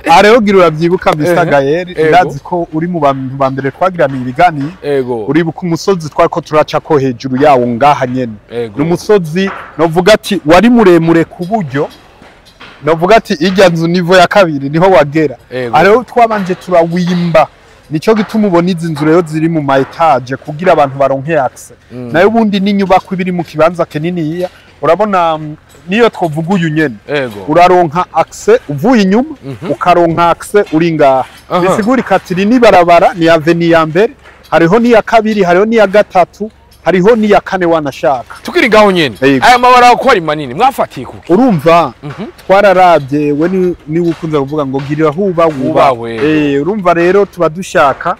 Aha rero gira urabyibuka, Mr. Gael, ndazi ko uri mu bantu ba mbere twagiraniye ibiganiro. Uribuka umusozi twariko turaca ko hejuru yawo ngaha nyene? Ni umusozi novuga ati wari muremure ku buryo novuga ati irya nzu niveau ya kabiri niho wagera. Aha rero twabanje turawimba, nico gituma ubona izi nzu rero ziri mu ma étage kugira abantu baronke accès. Nayo ubundi n'inyubako iba iri mu kibanza kininiya. Urabona niyo twovuga uyu nyene, uraronka accès uvuye inyuma, ukaronka accès uri ngaha. Bisigurika ati iri ni barabara, ni avenue ya mbere, hariho n'iya kabiri, hariho n'iya gatatu, hariho n'iya kane wanashaka. Tukiri ngaho nyene, aya mabara ko ari manini, mwafatiye kuki? Urumva twararabye, we niwe ukunze kuvuga ngo girira huba Wubahwe. Urumva rero tuba dushaka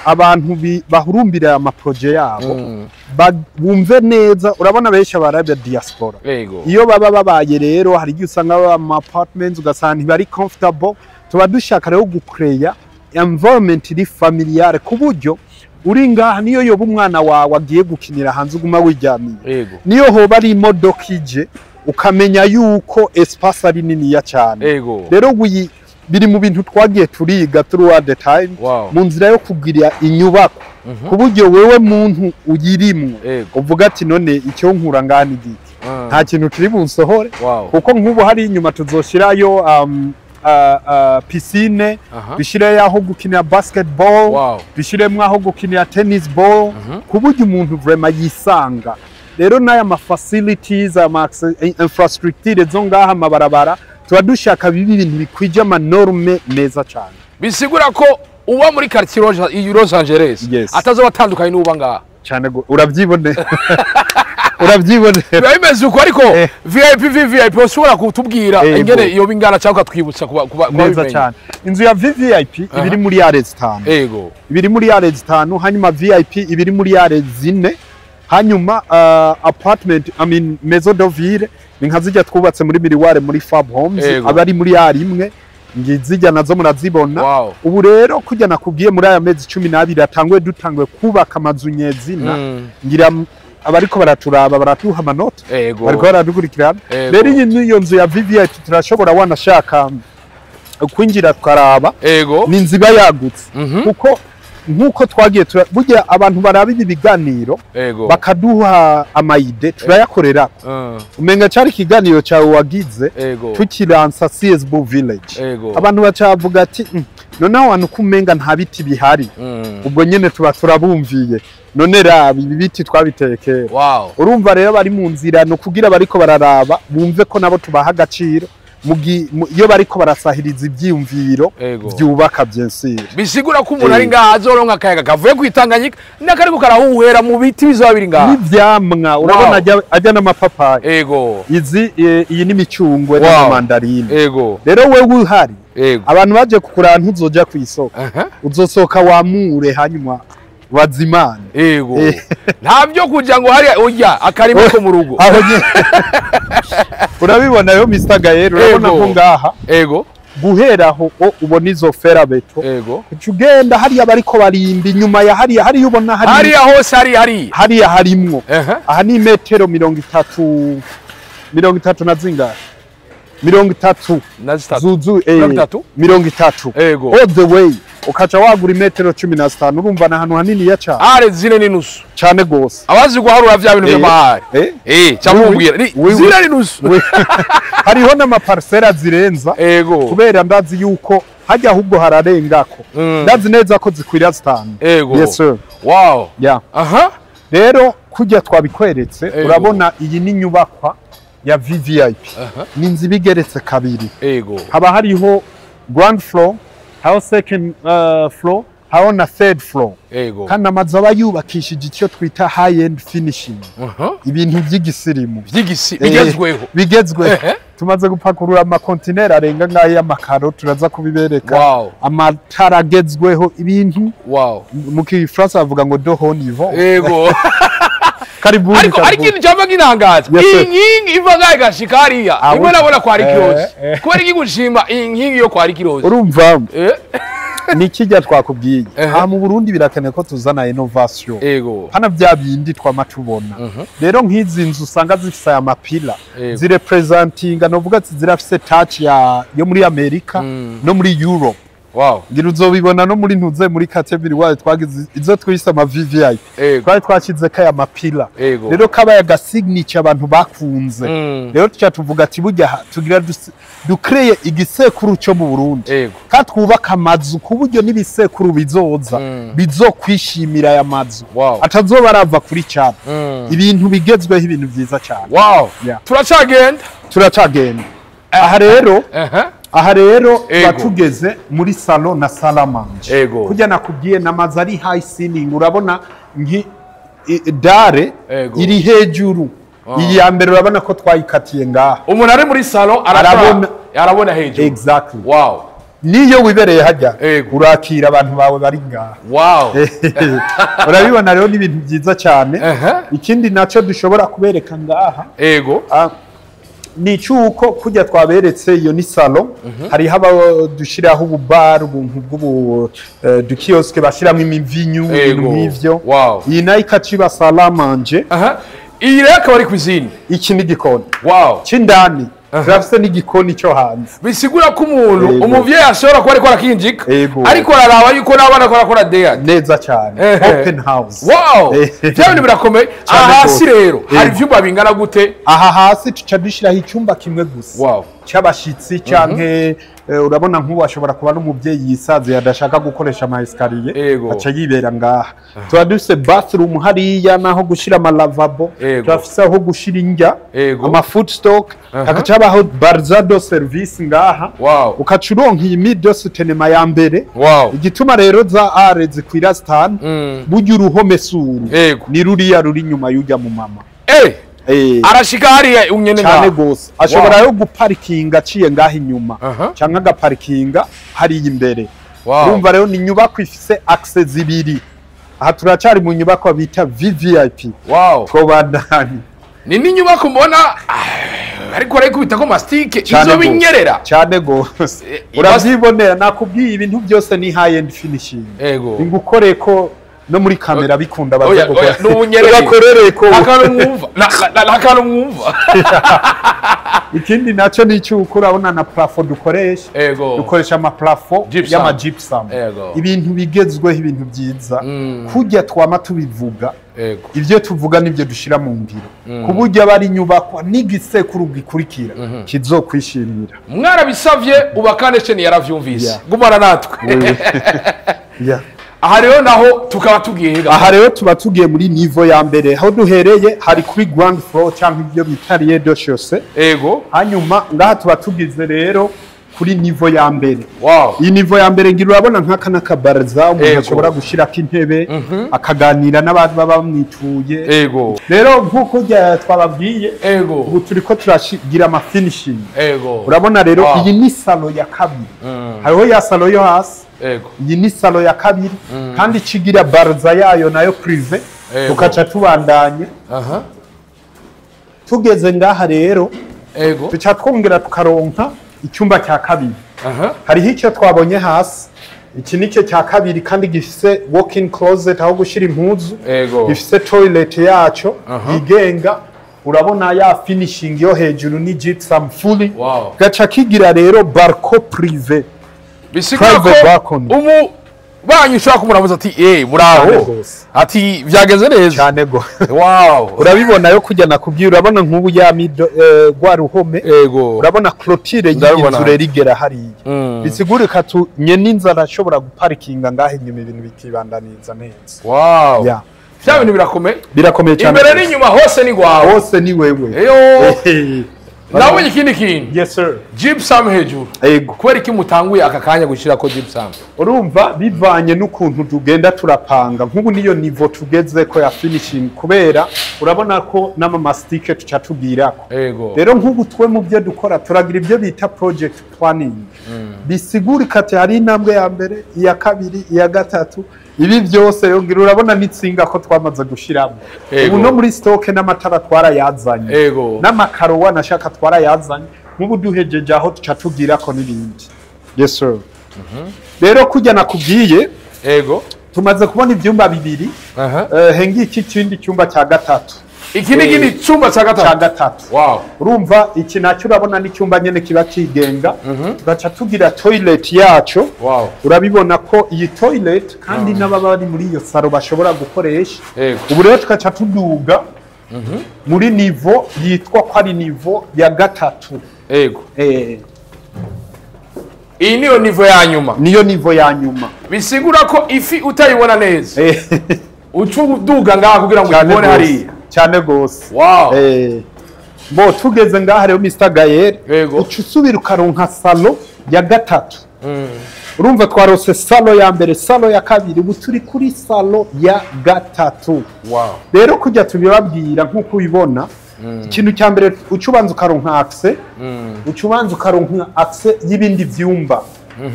abantu bahurumbira ama projets yabo, bumve neza. Urabona benshi abarabya diaspora, iyo baba babaye rero hari igihe usanga baba mu apartments, ugasanga ntibari comfortable. Tuba dushaka rero gucreya environment iri familiale, ku buryo uri ngaha niyo yoba umwana wawe agiye gukinira hanze uguma wiryamiye, niyo hoba ari imodoka ije ukamenya yuko espace ari niniya cyane. Rero biri mu bintu twagiye turiga throughout the time, mu nzira yo kugira inyubako ku buryo wewe muntu uyirimwo uvuga ati none icyo nkura ngaha ni giki? Nta kintu kiri bunsohore. Kuko nk'ubu hari inyuma tuzoshirayo piscine, dushireyo aho gukinira basketball, dushiremo aho gukinira tennis ball, ku buryo umuntu vraiment yisanga. Rero n'aya ma facilities, ama infrastructure zo ngaha, amabarabara, tuba dushaka bibi ibintu bikwije ama normes meza cyane. Bisigura ko uba muri quartier Los Angeles atazoba atandukanye n'uba ngaha. Cyane, urabyibonera, urabyibonera. Biba bimeze uko, ariko VIP, VVIP, ushobora kutubwira ingene iyo bingana cyangwa ukatwibutsa kuba Neza bimenya? cyane. Inzu ya VVIP ibiri muri are 5. Ibiri muri are 5, hanyuma VIP ibiri muri are 4, hanyuma apartment, I mean maison de ville, ni nka zijya twubatse muri Miriware muri Fab Homes, aba ari muri are 1, ngizijya nazo murazibona. Ubu rero kujya nakubwiye, muri aya mezi 12 atanguye, dutanguye kubaka amazu nyezina. Ngira abariko baraturaba baratuha amanota, bariko baradukurikirana. Rero iyi niyo nzu ya VVIP, turashobora wanashaka kwinjira tukaraba. Ni inzu iba yagutse, kuko nk'uko twagiye burya abantu baraba ibi biganiro bakaduha ama idées, turayakorera. Umenga cari ikiganiro cyawe wagize tukiransa CSB Village, abantu bacavuga ati "Noneho ahantu ko umenga nta biti bihari." Ubwo nyene tuba turabumviye, none raba ibi biti twabiteye kera. Urumva rero bari mu nzira, no kugira bariko bararaba bumve ko nabo tubaha agaciro iyo bariko barasahiriza ivyiyumviro vyubaka vyensire. Bisigura ko umuntu ari ngaha azoronka akayaga kavuye kwitanganyika n'akariko karahuhera mu biti bizoba biri ngaha. N'ivyamwa urabona, ajya n'amapapayi. Izi iyi ni imicungwe n'amamandarine. Rero wewe uhari, abantu baje kukuraba, ntuzoja kw'isoko, uzosohoka wamure hanyuma bazimane. Nta byo kuja ngo hariya urya akarima ko mu rugo. Aho nyene urabibona yo, Mr Gael, urabona ko ngaha guhera aho ubona izo fer à béton, uca ugenda hariya bariko barimba inyuma ya hariya, hariya ubona hari Hariya hose hariya hariya. Hariya harimwo. Aha ni metero 30, 30 na zingahe, 30 Na 3. Zuzu 30? 30. All the way ukaca wagura imetero 15, urumva ni ahantu haniniya cane. Are 4.5. Cane gose. Abazi guharura vya bintu vy'amahari. Cyamubwira. Ni Oui, oui. 4.5. Hariho n'ama parcelles zirenza, kubera ndazi yuko hajya ahubwo hararengako. Ndazi neza ko zikwira 5. Yes sir. Yeah. Rero kujya twabikweretse, urabona iyi ni inyubakwa ya VVIP, ni inzu iba igeretse kabiri. Haba hariho ground floor, hariho second floor, hariho na third floor. Kandi amazu aba yubakishije icyo twita high end finishing, ibintu by'igisirimu. Vy'igisi bigezweho. Bigezweho. Tumaze gupakurura amakontineri arenga ngaho y'amakaro, turaza kubibereka. Amatara agezweho, ibintu mu kifaransa bavuga ngo de haut niveau. Karibuni. Ariko ariko Karibuni. Ikintu cyava kintangaza, Yes, iyi sir. nkingi iva ngaho igashika hariya, Ah, rimwe nabona kwa Rikirozi. Kubera iki gushima iyi nkingi yo kwa Rikirozi? Urumva, ni kijya twakubwiye. Aha mu Burundi birakenewe ko tuzana innovation, hano bya bindi twama tubona. Rero nk'izi nzu usanga zifise aya ma piliers, zirepresentinga, novuga ati zirafise touch ya yo muri Amerika no muri Europe. Ngira uzobibona no muri ntuze muri category wayo twagize izo twise ama VVIP. Twari twashize ko aya ma piliers rero kabaye aga signature abantu bakunze. Rero tuca tuvuga ati burya tugira dukreye igisekuru cyo mu Burundi, kandi twubaka amazu ku buryo n'ibisekuru bizoza bizokwishimira aya mazu, atazoba arava kuri cyane, ibintu bigezweho, ibintu byiza cyane. Yeah. Turacagenda. Turacagenda. Aha rero, aha rero tuba tugeze muri salon na salle à manger. Kurya nakubwiye, n'amazu ari high ceiling. Urabona nki dalle iri hejuru. Iyi ya mbere urabona ko twayikatiye ngaha. Umuntu ari muri salon Arabona. Arabona hejuru. Exactly. Niyo wibereye hajya, urakira abantu bawe bari ngaha. Urabibona rero, ni ibintu byiza cyane. Ikindi nacyo dushobora kubereka ngaha, ni icyuko kujya twaberetse iyo ni salon, hariho abo dushyiraho ububari, ubuntu bw'ubu du kiosque bashyiramo imivinyu, ibintu nk'ivyo. Iyi nayo ikaciba salle à manger. Iyi rero akaba ari cuisine. Iki ni igikoni cy'indani, turafise n'igikoni cyo hanze. Bisigura ko umuntu, umuvyeyi ashobora kuba ariko arakinjika, ariko araraba yuko n'abana ko arakora deyadi. Neza cyane. Open house. Bya bintu birakomeye. Cyane Aha hasi rwose. rero hari ivyumba bingana gute? Aha hasi tuca dushyiraho icyumba kimwe gusa cy'abashitsi, canke urabona nk'ubu ashobora kuba n'umubyeyi yisaziye adashaka gukoresha ama escaliers, aca yibera ngaha. Tuba dufise bathroom hariya, naho gushira ama lavabo. Turafise aho gushira indya, ama food stock. Hagaca habaho barza de service ngaha. Ukaca uronka iyi mille de ya mbere. Igituma rero za are zikwira zitanu, burya uruhome suru ni ruriya ruri inyuma y'ujya mu mama. Arashika hariya unyene Cyane ngaha. gose. Ashobora yo guparikinga aciye ngaho inyuma, cyangwa agaparikinga hariya imbere. Urumva rero ni inyubako ifise accès zibiri. Aha turacyari mu nyubako bita VVIP. Twobandanye. Ni n'inyubako mbona ariko arikubita ko mastic Cyane izo gose. binyerera. Cyane gose. Urabyibonera, nakubwiye, ibintu byose ni high end finishing. Ingukore ko no muri kamera bikunda baze Oya, oya, n'ubunyerere. Bakorere ko. Akantu mwumva. Akantu mwumva. Ikindi nacyo ni icyuko urabona na plafond dukoresha, dukoresha ama plafond Gypsum. y'ama gypsum, ibintu bigezweho, ibintu byiza. Kurya twama tubivuga, ibyo tuvuga nibyo dushira mu ngiro, ku buryo aba ari inyubakwa n'igisekuru gikurikira kizokwishimira. Mwarabisavye, Ubaka Nation yaravyumvise. Gumana natwe. Aha rero naho tukaba tugiye hega? Aha rero tuba tugiye muri niveau ya mbere. Aho duhereye hari kuri ground floor, cyangwa ibyo bita rez-de-chaussée. Hanyuma ngaha tuba tugize rero kuri niveau ya mbere. Iyi niveau ya mbere, ngira urabona nk'aka n'akabaraza umuntu ashobora gushirako intebe, akaganira n'abantu baba bamwituye. Rero nk'uko twababwiye, ubu turiko turashigira ama finishing. Urabona rero, iyi ni salon ya kabiri. Hariho ya salon yo hasi, iyi ni salon ya kabiri, kandi ikigira baraza yayo nayo privé. Tukaca tubandanye. Tugeze ngaha rero, tuca twongera tukaronka icyumba cya kabiri. Hariho icyo twabonye hasi, iki nicyo cya kabiri, kandi gifise walk-in closet, aho gushyira impuzu. Gifise toilet yaco yigenga. Urabona ya finishing yo hejuru ni gypsum fully. Gaca kigira rero balcon privé. Bisigura ko Private balcony. umubanyi ushobora kumuramuza ati muraho, Cyane gose. ati byageze neza. Cyane gose. Urabibona yo kujya nakubwira, urabona nk'ubu ya mido rwa ruhome, urabona clôture y'iyi Ndabibona. nzu rero igera hariya. Bisigurika tu nye n'inzara ashobora guparikinga ngaho inyuma, ibintu bikibandaniza neza. Bya bintu birakomeye. Birakomeye cyane. Imbere n'inyuma hose ni gwawe. Hose ni wewe. Eyo. Nabonye ikindi kintu. Yes sir. Gypsum hejuru. Ego. Kubera iki mutanguye aka kanya gushirako gypsum? Urumva, bivanye n'ukuntu tugenda turapanga, nk'ubu niyo niveau tugeze ko ya finishing, kubera urabona ko n'ama mastic tuca tubwirako. Rero nk'ubu twe mu byo dukora turagira ibyo bita project planning, bisigurika ati hari intambwe ya mbere, iya kabiri, iya gatatu, ibi byose. Rero ngira urabona n'itsinga ko twamaze gushiramo. Ubu no muri stock n'amatara twarayazanye, n'amakaro wanashaka twarayazanye. Nk'ubu duhejeje aho tuca tubwirako n'ibindi. Yes sir. Rero kujya nakubwiye, tumaze kubona ibyumba bibiri. Hengi iki kindi cyumba cya gatatu. Iki ni ikindi cyumba cya Cya gatatu. gatatu. Urumva iki nacyo urabona n'icyumba nyene kiba kigenga, tugaca tugira toilet yaco. Urabibona ko iyi toilet kandi n'ababa bari muri iyo salon bashobora gukoresha. Ubu rero tugaca tuduga muri niveau yitwa ko ari niveau ya gatatu. Iyi niyo niveau ya nyuma. Niyo niveau ya nyuma. Bisigura ko ifi utayibona neza, uca uduga ngaha kugira ngo Cyane uyibone gose. hariya. Cyane gose. Bo tugeze ngaha rero, Mr Gael, uca usubira ukaronka salon ya gatatu. Urumva twarose salon ya mbere, salon ya kabiri, ubu turi kuri salon ya gatatu. Rero kujya tubibabwira, nk'uko ubibona, ikintu cya mbere uca ubanza ukaronka accès, uca ubanza ukaronka accès y'ibindi byumba.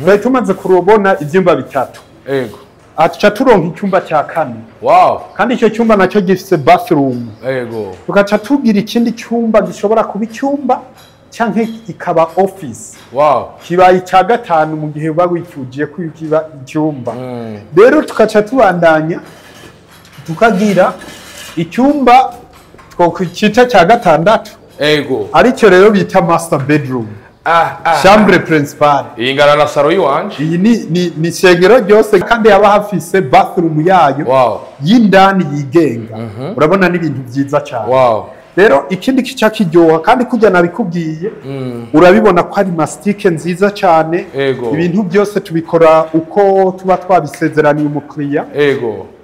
Twari tumaze kurubona ibyumba bitatu. Aha tuca turonka icyumba cya kane, kandi icyo cyumba nacyo gifise bathroom. Tugaca tugira ikindi cyumba gishobora kuba icyumba canke ikaba office. Kibaye icya gatanu mu gihe uba wifugiye ko kiba icyumba. Rero tugaca tubandanya tukagira icyumba twokwita cya gatandatu, aricyo rero bita master bedroom, chambre principale. Iyi ngana na salon y'iwanje. Iyi ni isengero ryose, kandi haba hafise bathroom yayo y'indani yigenga. Urabona n'ibintu byiza cyane. Rero ikindi kica kiryoha, kandi kujya nabikubwiye, urabibona ko ari mastic nziza cyane. Ibintu byose tubikora uko tuba twabisezeraniye umukiriya.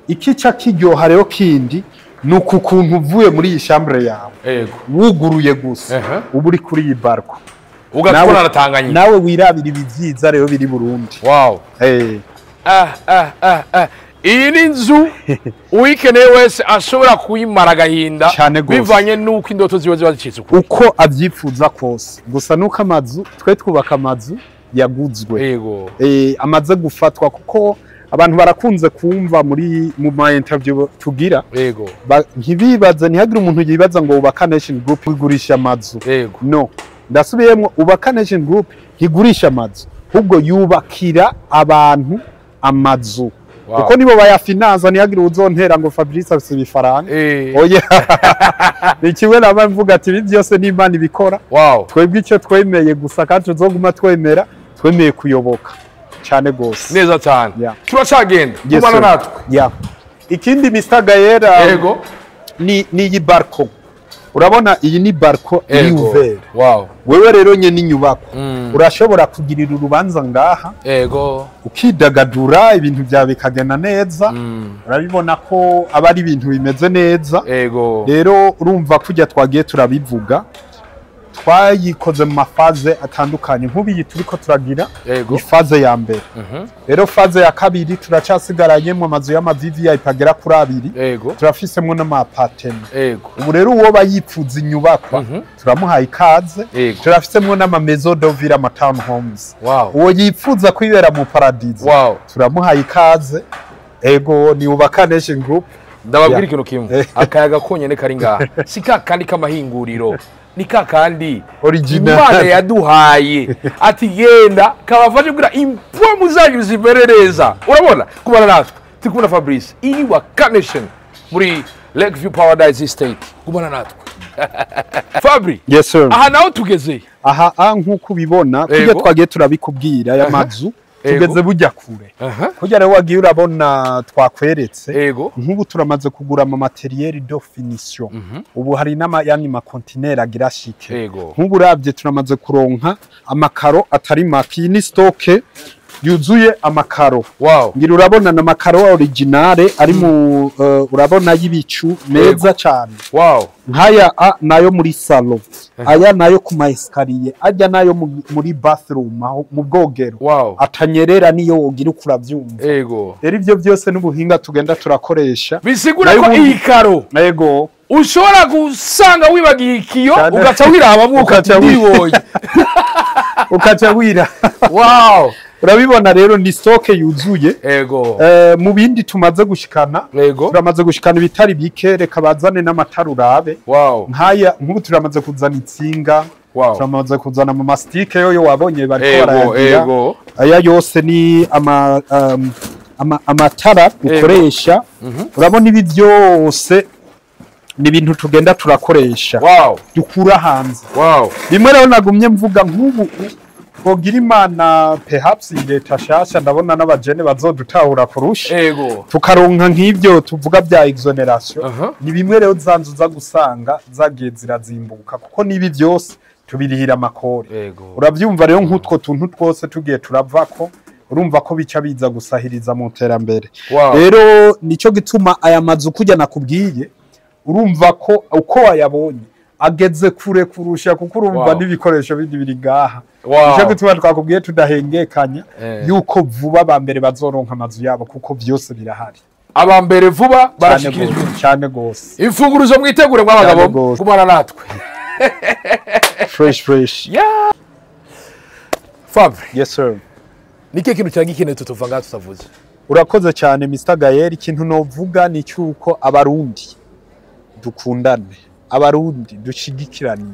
Ikica kiryoha rero kindi ni uku kuntu uvuye muri iyi chambre yawe, wuguruye gusa, uba uri kuri iyi balcon. Ugatubona na Tanganyika. Nawe wirabira ibi byiza rero biri Burundi. Iyi ni inzu uyikeneye wese ashobora kuyimara agahinda, Cane gose. bivanye n'uko indoto ziba zicitse ukuri. Uko abyifuza kose, gusa nuko amazu twe twubaka amazu yaguzwe, amaze gufatwa, kuko abantu barakunze kumva muri mu ma interview tugira, ntibibaze, ntihagire umuntu yibaza ngo Ubaka Nation Group igurisha amazu. No, ndasubiyemo, Ubaka Nation Group ntigurisha amazu, ahubwo yubakira abantu amazu, kuko nibo bayafinanza. Ntihagire uzontera ngo Fabrice afise ibifaranga. Oya, ni kimwe naba mvuga ati ibi byose ni Imana ibikora. Twebwe icyo twemeye gusa kandi tuzoguma twemera, twemeye kuyoboka cyane gose. Neza cyane. Turacagenda. Yes, Gumana sir. natwe. Yeah. Ikindi, Mr Gaera, ni iyi balcon. Urabona iyi ni balcon iri ouvert. Wewe rero nye n'inyubako urashobora kugirira urubanza ngaha, ukidagadura, ibintu byawe bikagenda neza. Urabibona ko aba ari ibintu bimeze neza. Rero urumva kujya twagiye turabivuga, twayikoze mu ma phases atandukanye. Nk'ubu iyi turiko turagira ni phase ya mbere. Rero phase ya kabiri turacasigaranye mu amazu y'ama VVIP agera kuri abiri. Turafisemwo n'ama appartements. Ubu rero uwo bayipfuza inyubakwa turamuhaye ikaze. Turafisemwo n'ama maison de ville, ama town homes. Uwo yipfuza kwibera mu paradizo, turamuhaye ikaze. Ego, ni Ubaka Nation Group. Ndababwira ikintu kimwe: akayaga konyene kari ngaha si ka kandi k'amahinguriro, ni ka kandi Original. Imana yaduhaye ati genda kabafashe kugira impwemu zanyu zimere neza. Urabona kubana natwe, turi kumwe na Fabrice, iyi Ubaka Nation muri Lakeview Paradise Estate. Gumana natwe, Fabri. Yes sir. Aha naho tugeze? Aha nk'uko ubibona, kujya twagiye turabikubwira, aya mazu tugeze bujya kure. Kujya rero wagiye urabona twakweretse, nk'ubu turamaze kugura ama matériel de finition. Ubu hari n'ama yani ma conteneur agira shike. Nk'ubu uravye turamaze kuronka amakaro atari make. Iyi ni stock Yuzuye amakaro. Ngira urabona na amakaro originale ari mu urabona y'ibicu meza cyane. Nkaya a nayo muri salon, aya nayo ku ma escalier, ajya nayo muri bathroom, aho mu bwogero, atanyerera niyo wogira uko urabyumva. Rero ivyo byose n'ubuhinga tugenda turakoresha. Bisigura Nayo ko iyi karo ushobora gusanga wibagiye ikiyo, ugaca wirabamwo ukati Ugaca ndibonye. Ukaca wira. Urabibona rero ni stock yuzuye. Mu bindi tumaze gushikana, turamaze gushikana ibitari bike, reka bazane n'amatara urabe. Nkaya nk'ubu turamaze kuzana intsinga, turamaze kuzana mu masitike yoyo wabonye bariko barayagira. Aya yose ni amatara dukoresha. Urabona ibi byose ni ibintu tugenda turakoresha, dukura hanze. Bimwe rero nagumye mvuga, nk'ubu twogira Imana, perhaps iyi leta shasha ndabona n'abajene bazodutahura kurusha, tukaronka nk'ibyo tuvuga bya exonération. Ni bimwe rero za nzu za gusanga zagiye zirazimbuka, kuko n'ibi byose tubirihira amakori. Urabyumva rero nk'utwo tuntu twose tugiye turavako, urumva ko bica biza gusahiriza mu iterambere. Rero nicyo gituma aya mazu kujya nakubwiye, urumva ko uko wayabonye ageze kure kurusha, kuko urumva n'ibikoresho bindi biri ngaha. Nicyo gituma twakubwiye tudahengekanya yuko vuba ba mbere bazoronka amazu yabo, kuko byose birahari. Aba mbere vuba Cyane barashikirizwa. gose, cyane gose. Imfunguruzo mwitegure mw'abagabo. Cyane gose. Gumana natwe. Fresh fresh. Yeah. Fabre, Yes sir. ni ikihe kintu cyari gikenewe tutuva ngaha tutavuze? Urakoze cyane, Mr Gael. Ikintu novuga ni cyuko Abarundi dukundane, Abarundi dushigikirane.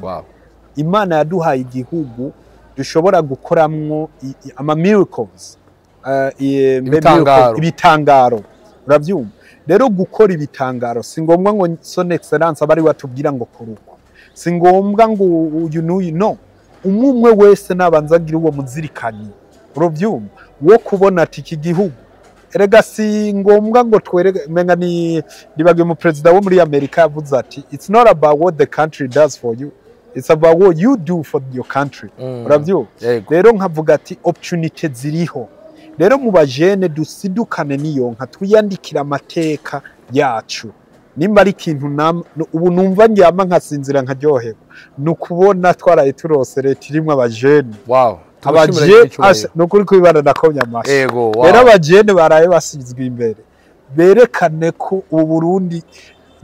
Imana yaduhaye igihugu dushobora gukoramwo ama miracles, Ibitangaro. Miracles, ibitangaro. Urabyumva rero, gukora ibitangaro si ngombwa ngo Son Excellence abari watubwira ngo kora uko, si ngombwa ngo uyu n'uyu, no umwe umwe wese nabanza agira uwo muzirikanyi, urabyumva, wo kubona ati iki gihugu erega si ngombwa ngo twereke. Menga ni nibagiwe mu perezida wo muri Amerika yavuze ati: "It's not about what the country does for you, it's about what you do for your country." Urabyumva? Yego. Rero nkavuga ati opportunity ziriho rero mu bajene, dusidukane niyo nka twiyandikira amateka yacu. Nimba ari ikintu ubu numva ndyama nkasinzira nkaryoherwa, ni ukubona twaraye turose leta irimwo abajene. Tumushimire Abajene icyubahiro. Ni ukuri kwibana nakomye amashyi. Rero abajene baraye basizwe imbere berekane ko ubu Burundi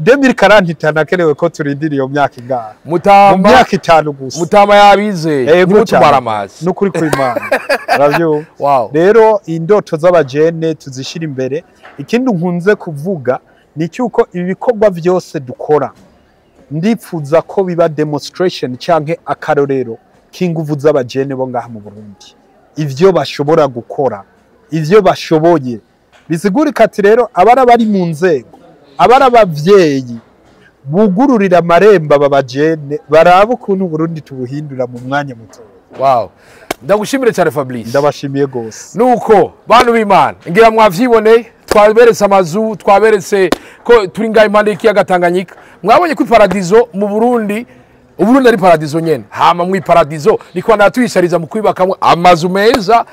2040 itanakenewe ko turindira iyo myaka ingahe, mu Mutama myaka 5 gusa. Mutama yabizeye. Ntimutumare Cyane. amazi. Nukuri kw'Imana, uravyumva? Rero indoto z'abajene tuzishira imbere. Ikindi nkunze kuvuga ni cyuko ibi bikorwa byose dukora, ndipfuza ko biba demonstration canke akarorero k'inguvu z'abajene bo ngaha mu Burundi, ivyo bashobora gukora, ivyo bashoboye. Bisigurika ati rero abari bari mu nzego, abari abavyeyi bugururira amarembo aba bajene, barabe ukuntu Burundi tubuhindura mu mwanya muto. Ndagushimire cyane, Fabrice. Ndabashimiye gose. Nuko bantu b'Imana, ngira mwavyiboneye, twaberetse amazu, twaberetse ko turi ngaha impande y'ikiyaga Tanganyika. Mwabonye ko iparadizo mu Burundi, Uburundi ari paradizo nyene. Hama mu iparadizo niko natwishariza mu kwibakamwe amazu meza.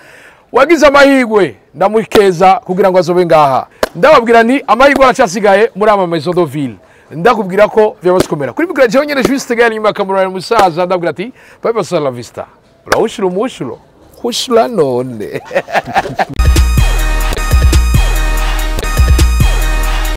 Wagize amahirwe ndamukeza kugira ngo azobe ngaha. Ndababwira nti amahirwe aracyasigaye muri ama maison de ville. Ndakubwira ko vyamaze kumera kuri micro, jewe nyene Juste Gael, nyuma ya kamera musaza. Ndabwira ati bye bye, la vista, urawushira umushulo hushura none.